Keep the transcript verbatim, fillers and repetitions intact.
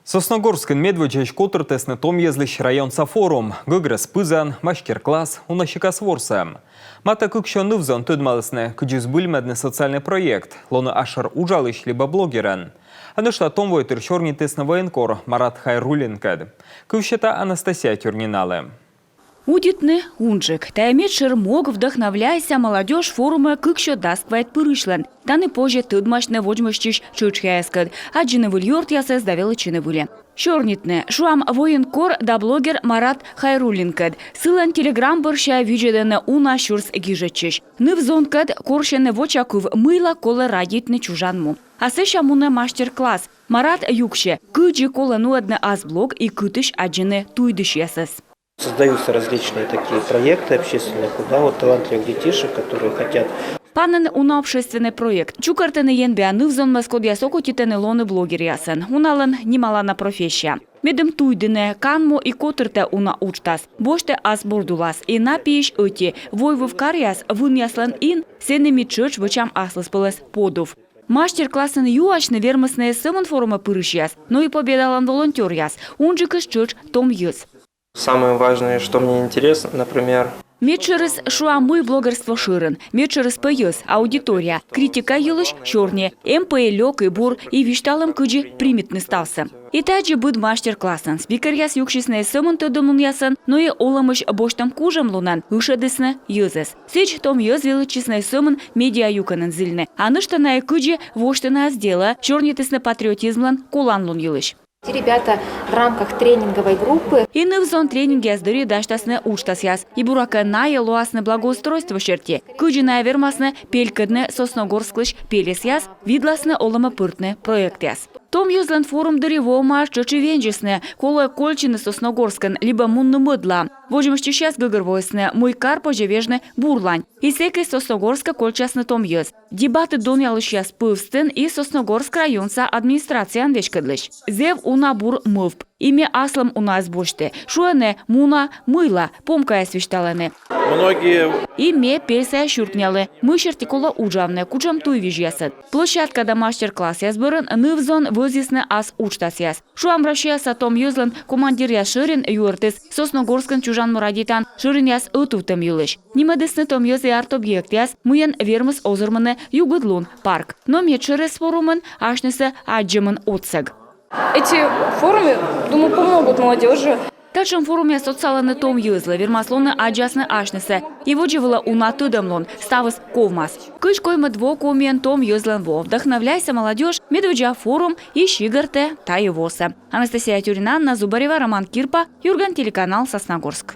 Сосногорскын медводдзаысь котыртісны том йӧзлысь районса форум. Гӧгрӧс пызан, мастер-класс, уна сикас ворсӧм. Матӧ кыксё ныв-зон тӧдмалісны, кыдзи збыльмӧдны социальнӧй проект, лоны асшӧр уджалысь либӧ блогерӧн. А нӧшта том войтыр сёрнитісны военкор Марат Хайруллинкӧд. Кыв сета Анастасия Тюрниналы. Удитны унджык. Тайӧ медшӧр мог «Вдохновляйся, молодёжь» форумӧ кыксё дас квайт пырысьлӧн. Тані позьӧ тӧдмасьны водзмӧстчысь тшӧтшъяяскӧд, аддзыны выль ёртъясӧс да велӧдчыны выльӧ. Сёрнитны, шуам, военкор да блогер Марат Хайруллинкӧд. Сылӧн телеграм бӧрся видзӧдӧны уна сюрс гижӧдчысь. Ныв-зонкӧд корсьӧны воча кыв, мыйла колӧ радейтны чужан му. А сэсся мунӧ мастер-класс. Марат юксьӧ, кыдзи колӧ нуӧдны ас блог и кытысь аддзыны туйдысьясӧс. Создаются различные такие проекты общественные, куда вот талантливых детишек, которые хотят. Панӧны уна общественнӧй проект. Чукӧртӧны енбиа ныв-зонмӧс, кодъяс окотитӧны лоны блогеръясӧн. Уналӧн нималана профессия. Медым туйдыны, канму и котыртӧ уна уджтас. Босьтӧ ас борд улас. И на пиысь ӧти: войвыв каръяс — вынъяслӧн ин, сэні ми тшӧтш вӧчам аслыспӧлӧс подув. Мастер-классын юасьны вермисны эз сӧмын форумӧ пырысьяс, но и Победалӧн волонтёръяс. Унджыкыс тшӧтш том йӧз. Самое важное, что мне интересно, например. Медшӧрыс, шуам, мый блогерство шӧрын. Медшӧрыс пӧ йӧз, аудитория. Критика йылысь сёрни: эм пӧ и лёк, и бур, и висьталӧм, кыдзи примитны ставсӧ. И тадзи быд мастер-классын. Спикеръяс юксисны эз сӧмын тӧдӧмлунъясӧн, но и олӧмысь босьтӧм кужӧмлунӧн, ышӧдісны йӧзӧс. Сідз, том йӧз велӧдчисны эз сӧмын медиа юкӧнын зільны, а нӧшта на и кыдзи восьтыны ас делӧ, сёрнитісны патриотизмлӧн коланлун йылысь. Эти ребята в рамках тренинговой группы. И ныв-зон тренингъяс дырйи дасьтасны уджтасъяс. И буракӧ, найӧ лоасны благоустройство серти. Кыдзи найӧ вермасны пелькӧдны Сосногорсклысь пельӧсъяс, видласны олӧмӧ пӧртны проектъяс. Том йӧзлӧн форум дырйи воӧмаяс тшӧтш и вензисны: колӧ кольччыны Сосногорскӧн либӧ мунны мӧдлаӧ. Водзмӧстчысьяс гӧгӧрвоисны, мый кар позьӧ вежны бурлань. И сэки Сосногорскӧ кольччасны том йӧз. Дебаты донъялысьяс пӧвстын и Сосногорск районса администрацияӧн веськӧдлысь. Зэв уна бур мӧвп. И ме аслым унаӧс босьті. Шуӧны, муна, мыйла, помкаяс висьталӧны. Многие. И ме пельсаяс сюркнялі, мый серти колӧ уджавны, кутшӧм туйвизьясӧн. Площадка да мастер-классъяс бӧрын ныв-зон вӧзйисны ас уджтасъяс. Шуам, Россияса том йӧзлӧн командиръяс шӧрин юӧртіс Сосногорскын чужан му радейтан шӧринъяс ӧтувтӧм йылысь. Нимӧдісны том йӧз и арт-объектъяс, мыйӧн вермис озырмыны «Югыдлун» парк. Но медшӧрыс форумын — асьнысӧ аддзӧмын отсӧг. Эти форумы, думаю, помогут молодёжи. Татшӧм форумъяс отсалӧны том йӧзлы, вермас лоны аддзасны асьнысӧ. И водзӧ вылӧ уна тӧдӧмлун, ставыс ковмас. Кызь коймӧд во Комиын том йӧзлӧн во. «Вдохновляйся, молодёжь» медводдза форум и сигӧртӧ тайӧ восӧ. Анастасия Тюрина, Анна Зубарева, Роман Кирпа, «Юрган» телеканал, Сосногорск.